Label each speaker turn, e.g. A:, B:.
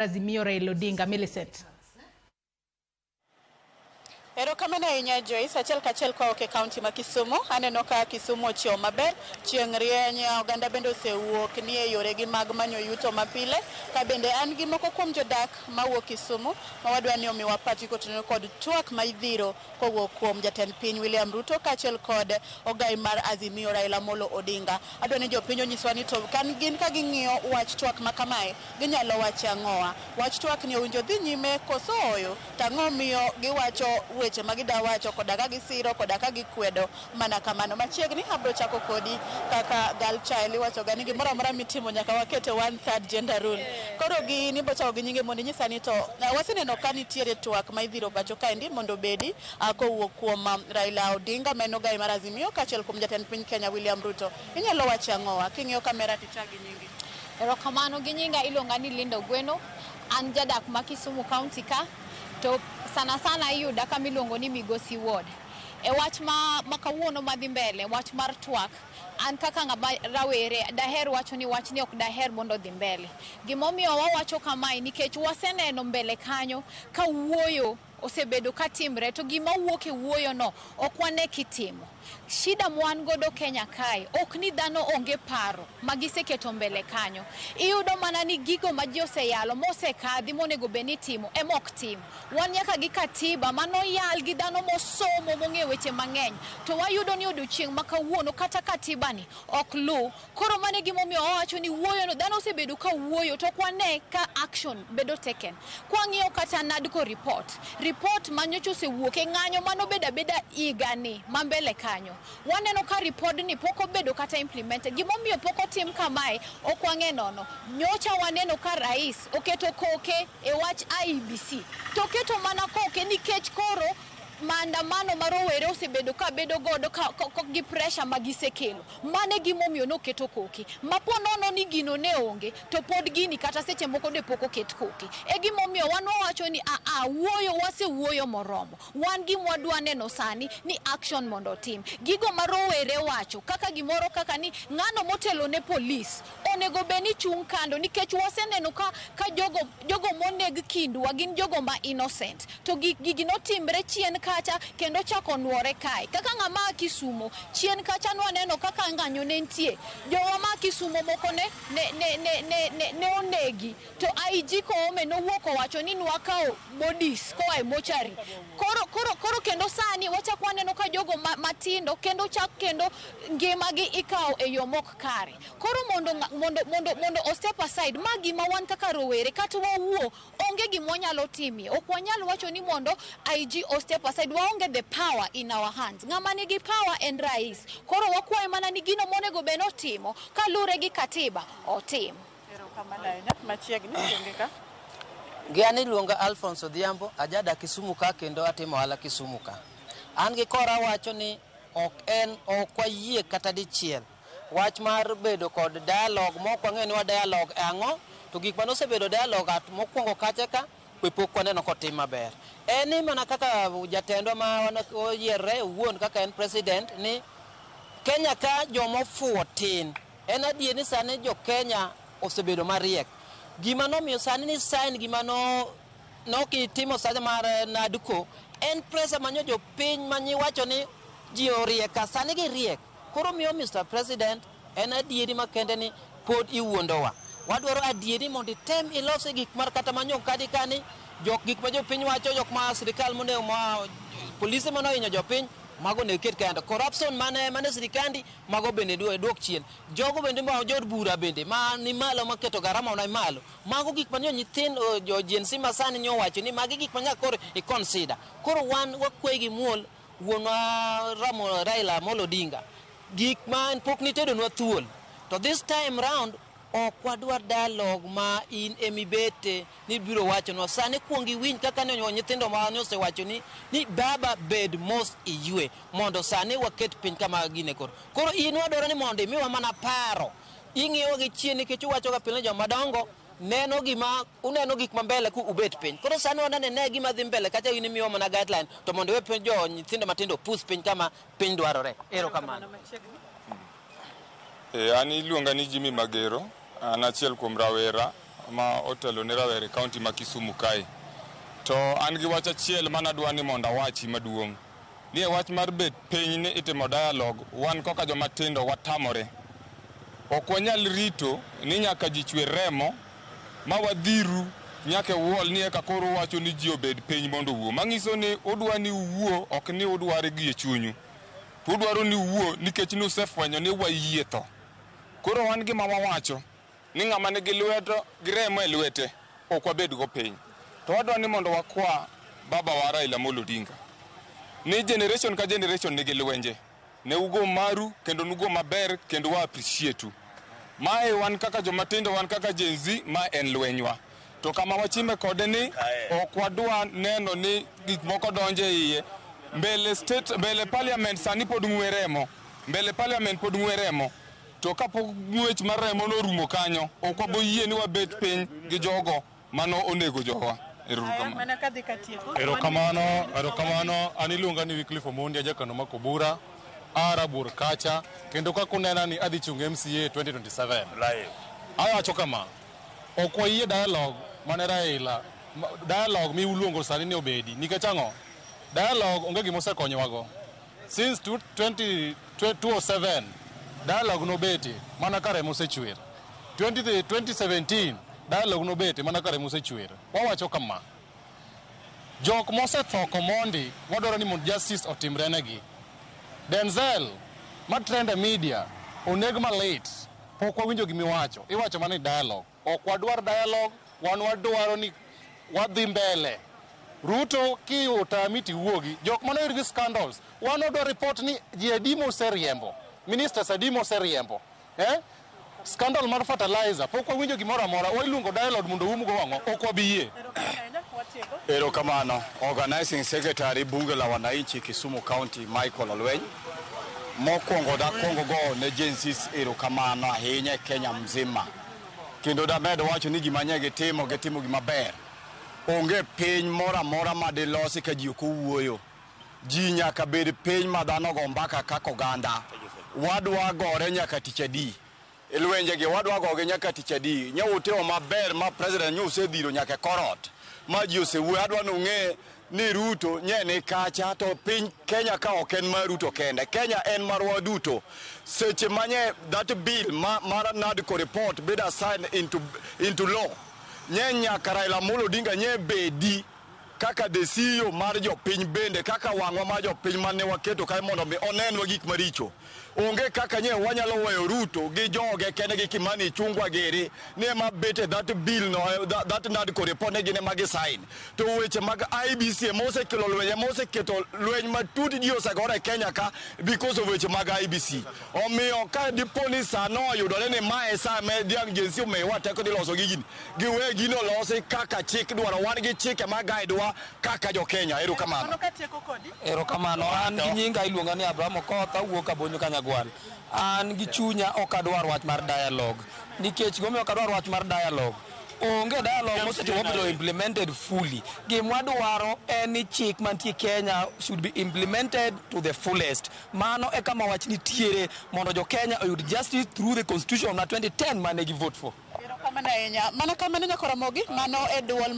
A: Azimio Raila Odinga. Millicent.
B: Erokamano ahinya, Joyce. Achiel kachiel kowuok e kaunti ma Kisumu. Aneno ka Kisumu ochiewo maber, chieng' rieny, oganda bende osewuok ni e yoregi mag manyo yuto mapile. Ka bende an gi moko kuom jodak mawuok Kisumu ma wadwa ni omiwa pachgi kotenore kod twak ma idhiro kowuok kuom jatend piny William Ruto kaachiel kod ogai mar Azimio Raila Amolo Odinga. Adwa ni jopiny onyiswa ni to kan gin ka ging'iyo wach twak ma kamae, ginyalo wacho ang'owa. Wach twak ni owinjo dhi nyime koso ooyo? To ang'o miyo giwacho weche ma gida wacho koda ka gisiro koda ka gikwedo mana kamano. Machiegni abiro chako kodi kaka girl child, iwacho ga ni gimoro amora mitimo nyaka wakete one third gender rule. Koro gi in ibo chako gi nyinge mondo inyisa ni to waseneno ka nitiere twak ma idhiro pacho kaendi mondo obedi kowuok kuom Raila Odinga ma en ogai mar Azimio kaachiel kuom jatend piny Kenya William Ruto. Inyalo wacho ang'owa? King'iyo kamera tichak gi nyingi.
C: Erokamano, gi nyinga iluonga ni Linda Ogweno. An jadak ma Kisumu County ka, to sana sana iyuda kama iluongo ni Migosi Ward. E wach ma kawuono madhi mbele, wach mar twak, an kaka ng'ama rawere daher wacho ni wachni ok daher mondo odhi mbele. Gimomiyo wawacho kamae nikech waseneno mbele kanyo ka wuoyo osebedo ka timre, to gima wuok e wuoyo no ok wane kitimo. Shida mwan godo Kenya kae ok ni dhano onge paro ma giseketo mbele kanyo. Iyudo mana ni gigo ma ji oseyalo mosekadhi monego bed ni itimo ema ok tim. Wan nyaka gi katiba manoyal gi dhano mosomo mong'eyo weche mang'eny, to wayudo ni odiochieng' ma kawuono kata katiba ni ok luw. Koro mano e gimomiyo wawacho ni wuoyo no, dhano osebedo ka wuoyo to ok wane ka action bedo taken. Kwang'iyo kata NADCO report, report manyocha osewuok e ng'anyo manobedo abeda higani ma mbele kanyo. Waneno ka ripodni pok obedo kata implemented. Gimomiyo pok otim kamae ok wang'e nono. Nyocha waneno ka rais oketo koke e wach IEBC. To oketo mana koke nikech koro maandamano ma rowere osebedo ka bedo godo ka gi pressure ma gisekelo. Mano e gimomiyo noketo koke. Ma po nono ni gino ne onge, to pod gini kata seche moko de pok oket koke. E gimomiyo wan wawacho ni aa, wuoyo wasewuoyo moromo. Wan gima wadwa neno sani ni action mondo otim. Gigo ma rowere wacho kaka gimoro kaka ni ng'ano motelo ne polis onego bed ni chung' kando, nikech waseneno ka jogo moneg kindwa gin jogo ma innocent. To gigi notimre chien kacha kendo chako nuore kae. Kaka ng'ama a Kisumo, chien kacha nwaneno kaka ng'anyo ne nitie. Jowa ma Kisumo moko ne onegi. To IG Koome nowuok owacho ni nwakawo bodies koa e mochari. Koro kendo sani wachak waneno ka jogo matindo kendo chak kendo ngimagi ikawo e yo mok kare. Koro mondo o step aside, ma gima wan kaka rowere kata wawuo onge gima wanyalo timie. Ok wanyal wacho ni mondo IG o step aside, waonge the power in our hands. Ng'ama nigi power en rais. Koro wakwaye mana ni gino monego bed notimo kalure gi katiba otim.
B: Erokamano ahinya. Machiegni onge ka.
D: Gi an iluonga Alphonse Odhiambo, ajadak Kisumu ka kendo atimo ohala Kisumu ka. An gi kora wacho ni ok en ok wayie kata dichiel wach mar bedo kod dialogue mok wang'eyo ni wa dialogue e ang'o, to gik mane osebedo dialogue at mokwongo kacha ka be pok waneno kotim maber. En ni mana kaka jatendwa ma oyierre owuon kaka en president ni Kenya ka jomofuwo tin. En adier ni sani jo Kenya osebedo mariek. Gima nomiyo sani ni sign gima no nokitimo sani mar NADCO en pressure manyo jopiny manyiwacho ni ji oriek ka sani giriek. Koro miyo Mr. President en adieri makende ni pod iwuondowa. Wadwaro adieri mondo item ilose gik mar kata manyo kadi kani jok gik ma jopiny wacho, jok ma sirikal monego ma polise mane ohinyo jopiny mago onego ket kando. Corruption mane sirikandi mago bende duok chien. Jogo bende ma jood bura bende ma ni malo maketo garama ni malo. Mago gik manyo nyithindo jo Gen Z masani nyo wacho ni magi gik manyaka koro i consider. Koro wan wakwayi gi muol wuonwa Raila Amolo Odinga. Gik ma pok nitedonwa thuol. To this time round ok wadwar dialogue ma in emibete ni biro wachonwa. Sani kuong iwinj kaka ne nyithindo ma ne osewacho ni baba bed mos iywe mondo sani waket piny kama gine koro. Koro in wadwaro ni mondo imiwa mana paro. Ing'iyowa gi chien nikech uwacho ga pile joma dongo neno gima uneno gik ma mbele ku ubet piny. Koro sani wanene ne gima dhi mbele kacha in imiwa mana guideline to mondo iwe piny jo nyithindo matindo opus piny kama piny dwarore. Erokamano.
E: An iluonga ni Jimmy Magero, an achiel kuom rawera ma otelo ne rawere kaunti ma Kisumu kae. To an gi wach achiel manadwa ni mondo awachi maduong'. Ni e wach mar bet piny ni itimo dialogue, wan kaka joma tindo watamore. Ok wanyal rito ni nyaka ji chwer remo ma wadhiru nyaka e wall ni eka koro uwacho ni ji obed piny mondo owuo. Manyiso ni udwa ni uwuo ok ni udware gi e chunyu. To udwaro ni uwuo nikech nusefwenyo ni wayie tho. Koro wan gima wawacho ni ng'ama nigi lwedo gi remo e lwete ok wabed go piny. To wadwa ni mondo wakwa baba wa Raila Amolo Odinga ni generation ka generation nigi lwenje. Ne ugo maru kendo nugo maber kendo wa appreciate u. Mae wan kaka joma tindo wan kaka Gen Z ma en lwenywa. To kama wachime kode ni ok wadwa neno ni gik moko donjo e iye. Mbele state mbele parliament sani pod ng'we remo. Mbele parliament pod ng'we remo. To kapok ng'wech mar remo norumo kanyo, ok waboyie ni wabet piny gi jogo mano onego jowa. Ero uru kamano.
B: Mana kadhi katieko.
F: Erokamano, erokamano. An iluonga ni Wycliffe Omondi, ajakano ma Kobura, a Rabuor kacha, kendo kaka unena ni adhi chung' MCA 2027. Awacho kama, ok wayie dialogue mane Raila, dialogue miluongo sani ni obedi, nikech ang'o? Dialogue onge gima osekonyowago. Since 20, 2007, dialogue nobete mana ka remo osechwer. 2017, dialogue nobete mana ka remo osechwer. Wawacho kama, jok mosetho komondi wadwaro ni mondo justice otimre negi. Denzel ma trend e media oneg malit pok wawinjo gimiwacho iwacho mana ni dialogue ok wadwar dialogue wan wadwaro ni wadhi mbele Ruto ki otami tiwuogi jok mane oyud gi scandals wan wadwa report ni ji adi moseriembo ministers adi moseriembo eh? Scandal mar fertilizer pok wawinjo gimoro amora wailuongo dialogue mondo umgo wang'wa ok wabi yie.
G: Erokamano. Organizing Secretary Bunge la Wananchi Kisumu County Michael Olweny. Mokwongo dakwongo go ne Gen Zs erokamano ahinya e Kenya mzima. Kendo damed wacho ni gima nye gitimo, gitimo gima ber. Onge piny moro amora ma dilosi ka ji ok owuoyo. Ji nyaka bed piny ma dhano go mbaka kaka oganda. Wadwa gore nyaka tich adi. E lwenjegi wadwa gogi nyaka tich adi. Nye utimo maber ma president nye osedhiro nyaka e korot. Ma ji osewuoyo adwa ni ung'e ni Ruto nye ni kacha to piny Kenya ka ok en mar Ruto kende. Kenya en marwa duto. Seche manye that bill mar NADCO report bed assigned into law. Nye nyaka Raila Amolo Odinga nye bedi kaka the CEO mar jopiny bende kaka wang'wa mar jopiny mane waketo kae mondo mi onenwa gik maricho. Onge kaka nye wanyalo weyo Ruto gi joge kende gi Kimani Ichung'wa giri ni ema bete that bill no that NADCO report ne gin ema gi sign. To weche mag IEBC ema osekelo lweny ema oseketo lweny matut ji osegore e Kenya ka because of weche mag IEBC. Omiyo ka dipo ni sano oyudore ni mae sa ma dhiang' Gen Z omiyowa teko dhi loso gigini, giwe gino losi kaka chik dwaro. Wan gi chike ma guide wa kaka jo Kenya. Erokamano.
H: Erokamano. An gi nyinga iluonga ni Abraham Okoth, awuok Abonyo Kanyagwal. An gi chunya ok adwar wach mar dialogue. Nikech gimomiyo ok adwar wach mar dialogue, onge dialogue mosetimo mobedo implemented fully. Gima wadwaro en ni chik mantie Kenya should be implemented to the fullest. Mano e kama wach nitiere mondo jo Kenya oyud justice through the constitution ma 2010 mane gi vote for.
B: Erokamano ahinya. Mana kamano nyakora Ramogi, mano e duol